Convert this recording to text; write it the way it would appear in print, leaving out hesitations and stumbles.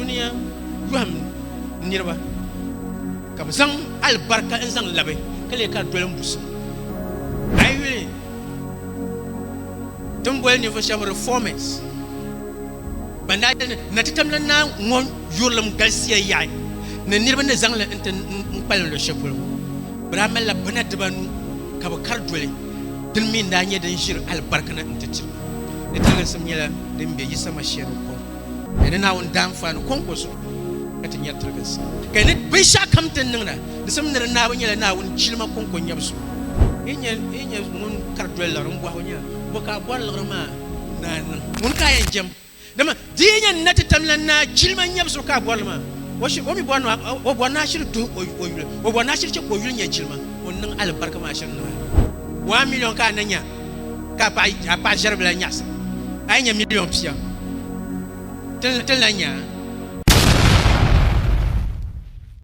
dunia yɔhim niriba ka bɛ zaŋ alibarika n-zaŋ labi ka lee ka di doli mbusim. A yi yuli ti ni boli ninvuɣ shɛba Reformers ban daa yɛli ni Natitamla Naa ŋɔ yurilim galisiya yaɣi ni niriba ni zaŋ li nti n-kpalim luɣ shɛli polo ŋɔ, bɛ daa malila bina dibanu ka bɛ kari doli dini mi n-daa nyɛ din ʒiri alibarika na nti tiri ba. Di tiliginsim nyɛla din be Yisa Mashia ni kɔŋko, ka ni Naawuni daanfaani kɔŋko zuɣu ka ti nyari tiliginsim. Ka ni binshɛɣukam ti ni niŋda, di simdi ni di naabu nyɛla Naawuni jilima kɔŋko nyabu zuɣu. Yi nya ŋun kari doli liɣiri m-bɔhigu nyɛla, Bɔ ka a bɔri liɣiri maa ni a niŋ? Ŋuni ka a yɛn jɛm? Dama di yi nyɛ na ti tamla naa jilima nyabu zuɣu ka a bɔri li maa, o mi bɔri ni o bɔri ni a shiri duhi o yuli, o bɔri ni a shiri chɛ ka o yuli nya jilima, o ni niŋ alibarika maa shiri niŋ a. One million ka a na nya ka a paɣa ʒɛribila nyaɣisa, a yi nya million pia, ti ni lan nya a.